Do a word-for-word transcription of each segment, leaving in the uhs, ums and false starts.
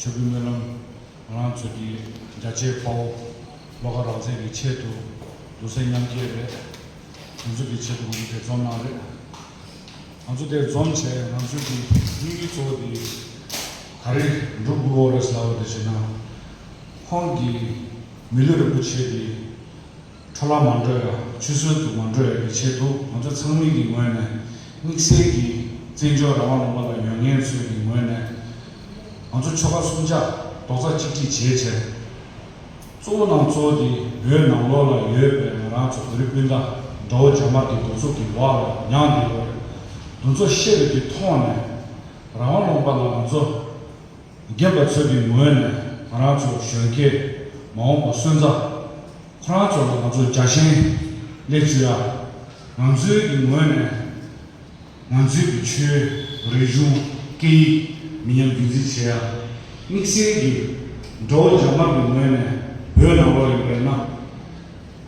ཆོས་སྐུའི་སྨོན་ལམ། ང་རང་ཚོ་གི་རྒྱ་ཆེའི་དཔའ་བོ་བློ་དགའ་རང་བཙན་གྱི་ཆེད་དུ་གདུང་སེམས་མཉམ་སྐྱེད་རེད། ང་ཚོ་གི་ཆེད་དུ་ང་ཚོ་དེ་འཛོམས་གནང་རེད། ང་ཚོ་དེ་འཛོམས་བྱས་ང་ཚོ་གི་དམིགས་ཡུལ་གཙོ་བོ་དེ་ག་རེ་འགྲུབ་དགོས་རེད་ཟེར་བ་དེ་བྱས་ན། ཁོང་གི་མི་ལུས་རིན་པོ་ཆེ་དེ་འཕྲོ་བརླག་མ་འགྲོ་ཡ། ཆུད་ཟོས་དུ་མ་འགྲོ་ཡ་གི་ཆེད་དུ་ང་ཚོ་ཚང་མའི་གི་ངོས་ནས། དམིགས་བསལ་གྱི་བཙན་བྱོལ་རང་དབང་ལུང་པ་ལ་ཡོད་མཁན་ཚོའི་གི་ངོས་ནས། ང་ཚོ་ཆོལ་ཁ་གསུམ་ཆ་རྡོག་རྩ་གཅིག་སྒྲིལ་བྱས་བྱས། གཙོ་བོ་ནང་གཙོ་བོ་དེ་བོད་ནང་ལོགས་ལ་ཡོད་པའི་ང་རང་ཚོ་བོད་རིགས་སྤུན་ཟླ་དགྲ་བོ་རྒྱ་དམར་གྱི་གདུག་རྩུབ་ཀྱི་འོག་ལ་མྱངས་བསྡད་ཡོད་རེད། དེ་ཚོ་ཤེས་པའི་གི་ཐོག་ནས་རང་དབང་ལུང་པ་ལ་ང་ཚོ་རྒན་པ་ཚོའི་གི་ངོས་ནས་ང་རང་ཚོ་གཞོན་སྐྱེས་མ་འོངས་པ་སོན་རྩ་ཁོ་རང་ཚོ་ལ་ང་ཚོ་རྒྱལ་ཞེན་སླེབས་བཅུག་ཡ། ང་ཚོའི་གི་ངོས་ནས་ང་ཚོའི་གི་ཆོས་རིག་གཞུང་སྐད་ཡིག་མི་ཉམས་རྒྱུན་འཛིན་བྱེད་ཡ། དམིགས་བསལ་གྱི་དགྲ་བོ་རྒྱ་དམར་གྱི་ངོས་ནས་བོད་ནང་ལོགས་ཡིན་པས་ན།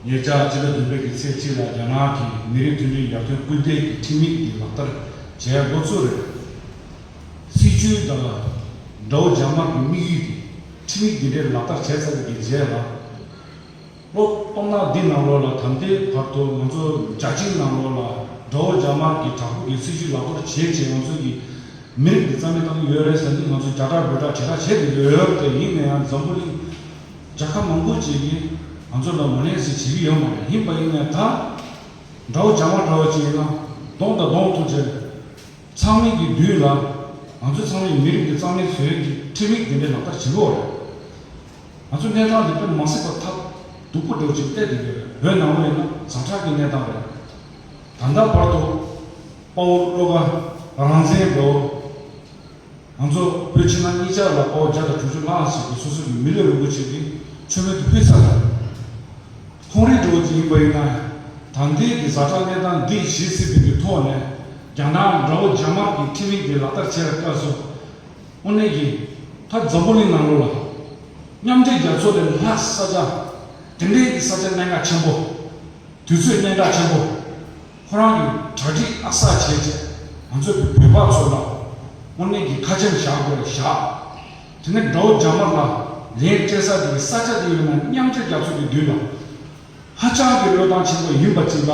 ཉེ་ཆར་སྤྱི་ཟླ་བདུན་པའི་གི་ཚེས་གཅིག་ལ་རྒྱ་ནག་གི་མི་རིགས་མཐུན་སྒྲིལ་ཡར་ཐོན་སྐུལ་འདེད་ཀྱི་ཁྲིམས་ཡིག་འདི་ལག་བསྟར་བྱས་འགོ་ཚུགས་རེད། སྲིད་བྱུས་དང་དགྲ་བོ་རྒྱ་དམར་གྱི་དམིགས་ཡུལ་དེ་ཁྲིམས་ཡིག་འདི་འདྲའི་ལག་བསྟར་བྱས་ཚར་བའི་རྗེས་ལ། ལོ་སྟོང་ཕྲག་འདི་ནང་ལོགས་ལ་ད་ལྟའི་བར་དུ་ང་ཚོ་རྒྱལ་སྤྱིའི་ནང་ལོགས་ལ་དགྲ་བོ་རྒྱ་དམར་གྱི་དྲག་པོ་གི་སྲིད་བྱུས་ལག་བསྟར་བྱས་བྱས་ང་ཚོ་གི་མི་རིགས་འདི་རྩ་མེད་བཏང་གི་ཡོད་རེད་ཟེར་ནས་ང་ཚོ་རྒྱ་གྲགས་བོད་གྲགས་དྲིལ་བསྒྲགས་བྱས་ཏེ་ཡོད་དེ། ཡིན་ན་ཡང་འཛམ་བུ་གླིང་རྒྱལ་ཁབ་མང་པོ་ཅིག་གིས་ང་ཚོ་ལ་ངོས་ལེན་ཟེར་བྱེད་ཀྱི་ཡོད་མ་རེད། ཡིན་པ་ཡིན་ན་ད་དགྲ་བོ་རྒྱ་དམར་འདྲ་བོ་ཅིག་ཡིན་ན་གདོང་དང་གདོང་ཐུག་བྱས། ཚང་མའི་གི་མདུན་ལ་ང་ཚོ་ཚང་མའི་མི་རིགས་ཀྱི་རྩ་མེད་བཟོ་ཡས་ཀྱི་ཁྲིམས་ཡིག་དེ་འདྲའི་ལག་བསྟར་བྱེད་དགོས་རེད། ང་ཚོ་གནས་སྟངས་འདི་དཔེ་མ་སྲིད་པ་ཐབས་སྡུག་པོ་འདྲ་བོ་ཅིག་བལྟས་བསྡད་ཡོད་རེད། བོད་ནང་ལ་ཡིན་ན་ཛ་དྲག་གི་གནས་སྟངས་རེད། ད་ལྟ་བར་དུ་དཔའ་བོ་བློ་དགའ་རང་བཙན་འགྲོ། ང་ཚོ་བོད་ཕྱི་ནང་གཉིས་ཆར་ལ་དཔའ་བོ་བརྒྱ་དང་དྲུག་ཅུ་ལྷག་ཞིག་གིས་སོ་སོ་གི་མི་ལུས་རིན་པོ་ཆེ་འདི་མཆོད་མེ་དུ་ཕུལ་ཚར་རེད། ཁོང་རིགས་འདྲ་བོ་ཅིག་ཡིན་པ་ཡིན་ན། ད་ལྟའི་གི་ཛ་དྲག་གནས་སྟངས་འདི་ཞི་སྲིད་པའི་གི་ཐོག་ནས་རྒྱ་ནག་དགྲ་བོ་རྒྱ་དམར་གྱི་ཁྲིམས་ཡིག་འདི་ལག་བསྟར་བྱས་པའི་སྐབས་སུ། དངོས་གནས་ཀྱི་ད་འཛམ་བུ་གླིང་ནང་ལོགས་ལ་མཉམ་འབྲེལ་རྒྱལ་ཚོགས་ལས་ལྷག་ས་ཆ་དེ་འདྲའི་གི་ས་ཆ་གནད་འགག་ཆེན་པོ། དུས་ཚོད་སྙན་གྲགས་ཆེན་པོ། ཁོ་རང་གི་གྲ་སྒྲིག་ཨ་གསར་བྱས་རྗེས་ང་ཚོ་གི་བོད་པ་ཚོ་ལ་དངོས་གནས་ཀྱི་ཁ་ཆེམས་བཞག་དགོས་བཞག་དེ་ནས་དགྲ་བོ་རྒྱ་དམར་ལ་ལན་སྤྲད་ས་དེ་གི་ས་ཆ་དེ་ཡོད་ན་མཉམ་འབྲེལ་རྒྱལ་ཚོགས་ཀྱི་མདུན་ལ་ཧ་ཅང་གི་བློས་བཏང་ཆེན་པོ་ཡིན་པ་ཅིག་ལ།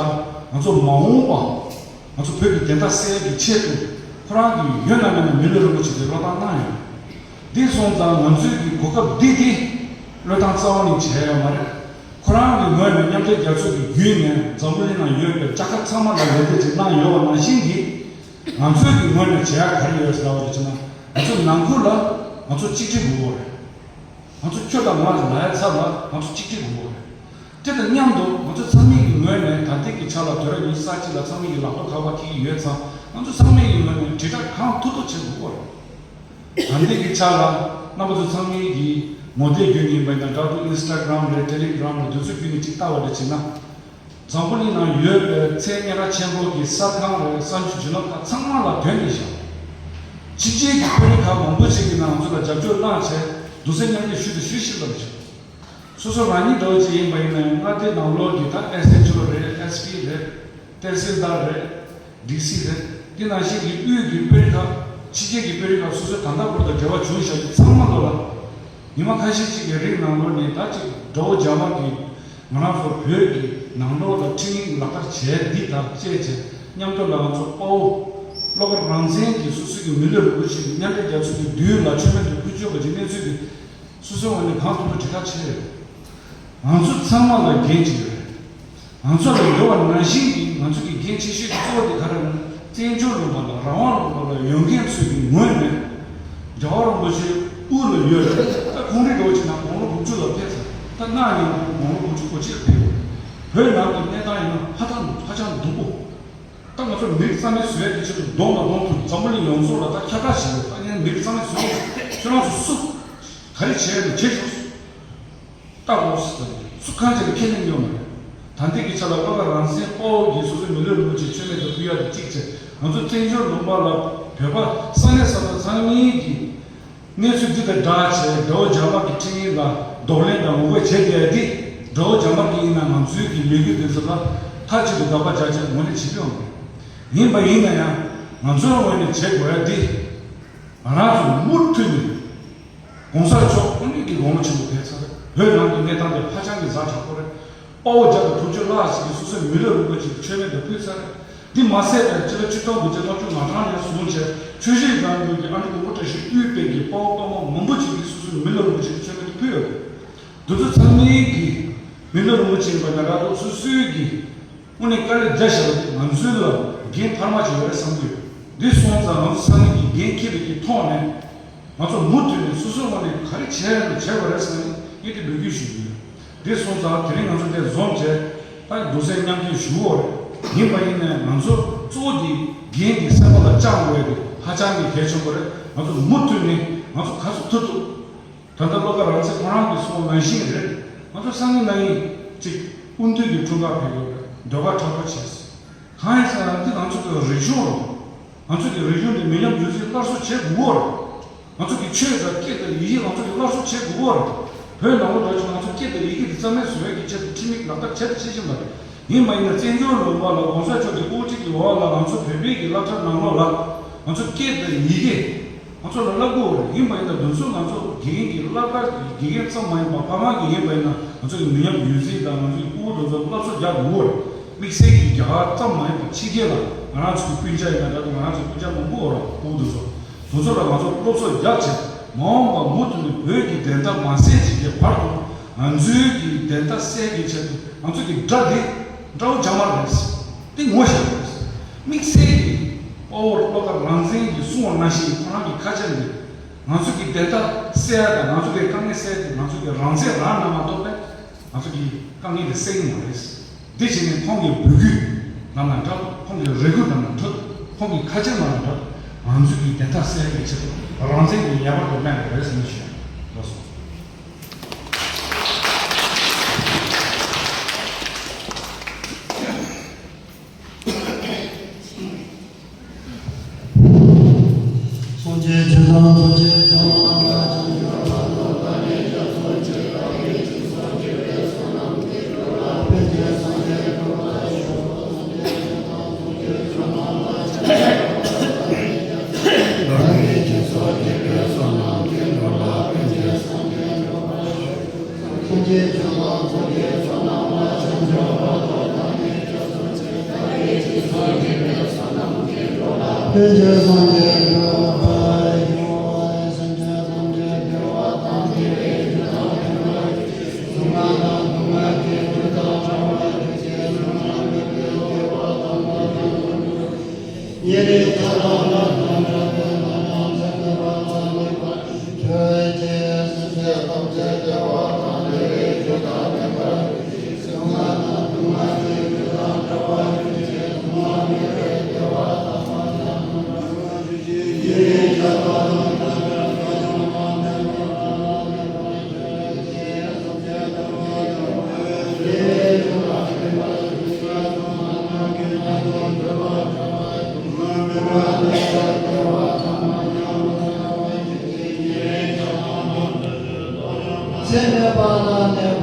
ང་ཚོ་མ་འོངས་པ་ང་ཚོ་བོད་ཀྱི་བདེན་མཐའ་གསལ་གྱི་ཆེད་དུ་ཁོ་རང་གི་ཡོད་ན་མེད་ན་མི་ལུས་རིན་པོ་ཆེ་དེ་བློས་བཏང་གནང་ཡོད། འདི་སོང་ཙང་ང་ཚོའི་གི་གོ་སྐབས་འདི་དེ་བློས་བཏང་རྩ་བ་ནས་བྱས་ཡོད་མ་རེད། ཁོ་རང་གི་ངོས་ནས་མཉམ་འབྲེལ་རྒྱལ་ཚོགས་ཀྱི་བརྒྱུད་ནས་འཛམ་བུ་གླིང་ནང་ཡོད་པའི་རྒྱལ་ཁབ་ཚང་མ་ལ་ལན་འདེབས་ཅིག་གནང་ཡོད་པ་ནང་བཞིན་གྱི། ང་ཚོའི་གི་ངོས་ནས་བྱེད་ཡག་ག་རེ་ཡོད་ཟེར་བ་ཅིག་ན། ང་ཚོ་ནང་ཁུལ་ལ་ང་ཚོ་གཅིག་སྒྲིལ་དགོས་རེད། ང་ཚོ་ཁྱོད་དང་ང་ལ་ཡ་ཚབ་ལ་ང་ཚོ་གཅིག་སྒྲིལ་དགོས་རེད། དེ་དང་མཉམ་དུ་ང་ཚོ་ཚང་མའི་གི་ངོས་ནས་ད་ལྟའི་གི་ཆ་ལ་དུས་རབས་ཉི་ཤུ་རྩ་གཅིག་ལ་ཚང་མའི་གི་ལག་ཐོག་ཁ་པར་འཁྱེར་གྱི་ཡོད་ཙང་ང་ཚོ་ཚང་མའི་གི་ངོས་ནས་དྲིལ་བསྒྲགས་གང་ཐུབ་ཐུབ་བྱེད་དགོས་རེད། ད་ལྟའི་གི་ཆ་ལ་རྣམ་པ་ཚོ་ཚང་མའི་གི་ངོ་དེབ་བརྒྱུད་ནས་ཡིན་པ་ཡིན་ན་འདྲ་འདུག Instagram་རེད། Telegram་རེད། དེ་ཚོ་བརྒྱུད་ནས་ཅིག་ལྟ་བ་རེད་བྱས་ན། འཛམ་བུ་གླིང་ནང་ཡོད་པའི་ཚད་གཉན་ར་ཆེན་པོ་གི་གསར་ཁང་རེད། གསར་འགྱུར་བརྒྱུད་ལམ་ཁག་ཚང་མ་ལ་ཐོན་ནས་བཞག་ཕྱི་རྒྱལ་གྱི་དཔོན་རིགས་ཁག་མང་པོ་ཞིག་གིས་ན་ང་ཚོ་ལ་རྒྱབ་སྐྱོར་གནང་བྱས་གདུང་སེམས་མཉམ་སྐྱེད་ཞུ་དང་ཞུ་བཞིན་པ་རེད། སོ་སོ་རང་ཉིད་འདྲ་བོ་ཅིག་ཡིན་པ་ཡིན་ན་ཡང་མངའ་སྡེ་ནང་ལོགས་ཀྱི་ད་ཨེ་སི་ཨེཆ་ཨོ་རེད། ཨེ་སི་པི་རེད། ཏེ་སི་ལྡར་རེད། ཌི་སི་རེད། འདི་ནང་བཞིན་གྱི་དབུས་ཀྱི་དཔོན་རིགས་ཁག་ཕྱི་རྒྱལ་གྱི་དཔོན་རིགས་ཁག་སོ་སོའི་ད་ལྟ་བར་དུ་འབྲེལ་བ་བྱུང་བཞག་རྒྱུ་ཚང་མ་ལོ་ལ། ཉི་མ་ཁ་ཤས་ཤིག་གི་རིང་ནང་ལོགས་ནས་ད་ཅིག་དགྲ་བོ་རྒྱ་དམར་གྱིས་ང་རང་ཚོ་བོད་ཀྱི་ནང་ལོགས་ལ་ཁྲིམས་ཡིག་ལག་བསྟར་བྱས་འདི་དང་བཅས་བྱས་མཉམ་དུ་ལ་ང་ཚོ་དཔའ་བོ་བློ་དགའ་རང་བཙན་གྱིས་སོ་སོ་གི་མི་ལུས་རིན་པོ་ཆེ་མཉམ་འབྲེལ་རྒྱལ་ཚོགས་ཀྱི་མདུན་ལ་མཆོད་མེ་དུ་ཕུལ་ཆོག་པ་ཅིག་གནས་ཚུལ་འདི་སོ་སོའི་ངོས་ནས་གང་ཐུབ་ཐུབ་དྲིལ་བསྒྲགས་བྱས་ཡོད། ང་ཚོ་ཚང་མ་ལ་འགན་ཅིག་ཡོད་རེད། ང་ཚོ་ལ་ཡོད་པ་ནང་བཞིན་གྱི་ང་ཚོ་གི་འགན་ཆེ་ཤོས་ཀྱི་གཙོ་བོ་དེ་ག་རེ་རེད་ན། བཙན་བྱོལ་ལུང་པ་དང་རང་དབང་ལུང་པ་ལ་ཡོད་མཁན་ཚོའི་གི་ངོས་ནས་རྒྱལ་བ་རིན་པོ་ཆེ་དབུ་ལ་ཡོད་རེད། ད་ཁོང་རིགས་འགྲོ་བྱས་ན་དགུང་ལོ་དགུ་བཅུ་ལ་ཕེབས་ཚར། ད་གནངས་ཉིན་དགུང་ལོ་དགུ་བཅུ་གོ་གཅིག་ལ་ཕེབས་ཡོད། བོད་ནང་གི་གནས་སྟངས་ཡིན་ན་ཧ་ཅང་ཧ་ཅང་སྡུག་པོ། ད་ང་ཚོ་མི་རིགས་རྩ་མེད་བཟོ་ཡས་ཀྱི་ཆེད་དུ་གདོང་ལ་གདོང་ཐུག་འཛམ་བུ་གླིང་ཡོངས་རྫོགས་ལ་ད་ཁྱབ་བསྒྲགས་བྱེད་དགོས། ད་ངས་མི་རིགས་རྩ་མེད་བཟོ་ཡས་ཁྱོད་རང་ཚོ་སུ་ག་རེ་བྱས་ཡོད་ན་བྱེད་ཤོག་ལྟ་དགོས་ཟེར། སུ་གང་ཅིག་ལ་ཁས་ལེན་ཡོད་མ་རེད། ད་ལྟའི་གི་ཆ་ལ་བློ་དགའ་རང་བཙན་དཔའ་བོ་གིས་སོ་སོའི་མི་ལུས་རིན་པོ་ཆེ་མཆོད་མེ་དུ་ཕུལ་ཡག་དེ་གཅིག་བྱས། ང་ཚོ་བཙན་བྱོལ་ལུང་པ་ལ་བོད་པ་ས་གནས་ས་ཐོག་ཚང་མའི་གི་གནས་ཚུལ་འདི་དང་སྦྲགས་བྱས་དགྲ་བོ་རྒྱ་དམར་གྱི་ཁྲིམས་ཡིག་ལ་གདོང་ལེན་དང་ངོ་རྒོལ་བྱེད་བསྡད་ཡག་འདི་དགྲ་བོ་རྒྱ་དམར་གྱི་ཡིན་ན་ང་ཚོའི་གི་ལས་འགུལ་འདི་ཚོ་ལ་མཐའ་གཅིག་ཏུ་དགག་པ་རྒྱག་ཆེད་ངོས་ལེན་བྱེད་ཀྱི་ཡོད་མ་རེད། ཡིན་པ་ཡིན་ན་ཡང་ང་ཚོའི་ངོས་ནས་བྱེད་དགོས་ཡག་འདི་ང་རང་ཚོ་མུ་མཐུད་ནས། གོང་ས་མཆོག་དངོས་གནས་ཀྱི་དགུང་ལོ་ཆེན་པོ་ཕེབས་ཚར་རེད། བོད་ནང་གི་གནས་སྟངས་དེ་ཧ་ཅང་གི་ཛ་དྲག་པོ་རེད། དཔའ་བོ་བརྒྱ་དང་དྲུག་ཅུ་ལྷག་ཅིག་གིས་སོ་སོའི་མི་ལུས་རིན་པོ་ཆེ་མཆོད་མེ་དེ་ཕུལ་ཚར་རེད། འདི་མ་ཟད་པའི་སྤྱི་ལོ་ཆིག་སྟོང་དགུ་བརྒྱ་ལྔ་བཅུ་ང་གྲངས་ནས་བཟུང་བྱས་ཆུ་བཞི་སྒང་དྲུག་གི་ཨ་འབྲུག་མགོན་པོ་བཀྲ་ཤིས་དབུས་པའི་གི་དཔའ་བོ་དཔའ་མོ་མང་པོ་ཅིག་གིས་སོ་སོའི་མི་ལུས་རིན་པོ་ཆེ་མཆོད་མེ་དེ་ཕུལ་ཡོད་རེད། འདི་ཚོ་ཚང་མའི་གི་མི་ལུས་རིན་པོ་ཆེ་ཡིན་པ་ནང་འདྲ་འདུག་སོ་སོའི་གི་དངོས་གནས་དཀའ་ལས་རྒྱག་བཞག་པ་དེ་ང་ཚོའི་ལ་འགན་འཕར་མ་ཅིག་ཡོད་རེད་བསམ་གྱི་ཡོད། འདི་སོང་ཙང་ང་ཚོ་ཚང་མ་གིས་འགན་འཁྱེར་བའི་གི་ཐོག་ནས་ང་ཚོ་མུ་མཐུད་ནས་སོ་སོའི་ངོས་ནས་ག་རེ་བྱས་ན་བྱས་པ་རེད་བསམ་ནས་ངས་དེ་འབོད་སྐུལ་ཞུ་གི་ཡོད། འདི་སོང་ཙང་དེ་རིང་ང་ཚོ་འདིར་འཛོམས་བྱས་ད་རྡོག་རྩ་མཉམ་འཁྱེར་ཞུ་གི་ཡོད་རེད། ཡིན་པ་ཡིན་ནའི་ང་ཚོ་གཙོ་བོ་དེ་འགན་དེ་སེམས་པ་ལ་བཅངས་དགོས་ཡ་དེ་ཧ་ཅང་གི་གལ་ཆེན་པོ་རེད། ང་ཚོ་མུ་མཐུད་ནས་ང་ཚོ་ག་ཚོད་ཐུབ་ཐུབ། ད་ལྟ་བློ་དགའ་རང་བཙན་ཁོ་རང་གིས་གསུངས་པ་ནང་བཞིན་རེད། ང་ཚོ་སང་ཉིན་གནངས་ཉིན་ཅིག་དབུ་མདུན་གྱི་འཁྲུངས་སྐར་ཕེབས་ཡོད་རེད། ཟློས་གར་ཁྲ་ཐོ་བྱས། གང་ཡིན་ཟེར་ན་འདི་ང་ཚོ་གི་རིག་གཞུང་རེད། ང་ཚོ་གི་རིག་གཞུང་འདི་མི་ཉམས་རྒྱུན་འཛིན་སླར་གསོ་བྱེད་དགོས་རེད། ང་ཚོ་གི་ཆོས་དང་སྐད་དང་ཡི་གེ་ང་ཚོ་གི་སླར་གསོ་བྱེད་དགོས་རེད། བོད་ནང་ལོགས་འདྲ་ཅིག་ང་ཚོ་སྐད་དང་ཡི་གེ་འདི་རྩ་མེད་བཟོ་ཡག་གི་ཆེད་དུ་ཁྲིམས་ཡིག་ལག་བསྟར་བྱས་དང་བྱེད་བཞིན་པ་རེད། ཡིན་པ་ཡིན་ན་བཙན་བྱོལ་ལུང་པ་ལ་གོང་ས་མཆོག་གི་དབུ་ཁྲིད་ཀྱི་འོག་ལ་ང་ཚོ་བོད་པའི་གི་སློབ་གྲྭ་ནང་ལོགས་ལ་ང་ཚོ་སྐད་དང་ཡི་གེ་ང་ཚོ་ལ་བསླབ་དགོས་རེད། ཡིན་པ་ཡིན་ན་དེ་ཚོ་ང་ཚོ་དགེ་རྒན་གྱི་བསླབ་གྲྭ་གི་དགེ་རྒན་ཙམ་མ་ཡིན་པར་ཕ་མ་གི་ཡིན་པ་ཡིན་ན་ང་ཚོ་གི་མི་ཉམས་རྒྱུན་འཛིན་དང་ང་ཚོ་གི་ཕྲུ་གུ་དེ་ཚོ་བསླབ་གསོ་རྒྱག་དགོས་རེད། དམིགས་བསལ་གྱི་རྒྱ་གར་ཙམ་མ་ཡིན་པར་ཕྱི་རྒྱལ་ལ་ང་རང་ཚོ་གི་སྤུན་ཀྱག་ཡིན་ན་འདྲ་དང་ང་རང་ཚོ་སྤུན་ཀྱག་མང་པོ་ཡོད་རེད། ཕྲུ་གུ་དེ་ཚོ། དེ་ཚོ་ལ་ང་ཚོ་སློབ་གསོ་རྒྱག་བྱས་མ་འོངས་པ་མུ་མཐུད་ནས་བོད་ཀྱི་བདེན་མཐའ་མ་གསལ་བྱེད་ཀྱི་བར་དུ་ང་ཚོའི་གི་བདེན་མཐའ་གསལ་གྱི་ཆེད་དུ་ང་ཚོ་གི་དགྲ་འདི་དགྲ་བོ་རྒྱ་དམར་རེད། དེ་ངོ་ཤེས་དགོས། དམིགས་བསལ་གྱི་དཔའ་བོ་བློ་དགའ་རང་བཙན་གྱིས་གསུངས་པ་ནང་བཞིན་ཁོ་རང་གི་ཁ་ཆེམས་འདི་ང་ཚོ་གི་བདེན་མཐའ་གསལ་ཡ་དང་ང་ཚོ་གི་དཀའ་ངལ་སེལ་ཏེ་ང་ཚོ་གི་རང་བཙན་རག་ན་མ་གཏོགས་པས་ང་ཚོ་གི་དཀའ་ངལ་འདི་སེལ་གྱི་མ་རེད། འདི་བྱས་ནས་ཁོང་གི་འབོད་སྐུལ་ནང་ལ་འགྲོ། ཁོང་གི་རེ་སྐུལ་ནང་ལ་འགྲོ། ཁོང་གི་ཁ་ཆེམས་ནང་ལ་འགྲོ། ང་ཚོ་གི་བདེན་མཐའ་གསལ་བའི་ཆེད་དུ་རང་བཙན་གྱི་ངེས་པར་དུ་སྨྲ་དགོས་རེད་ཟེར་ནས་ཞུ། ལགས་སོ། ཚེ་མེད་པ་ལ་གནས་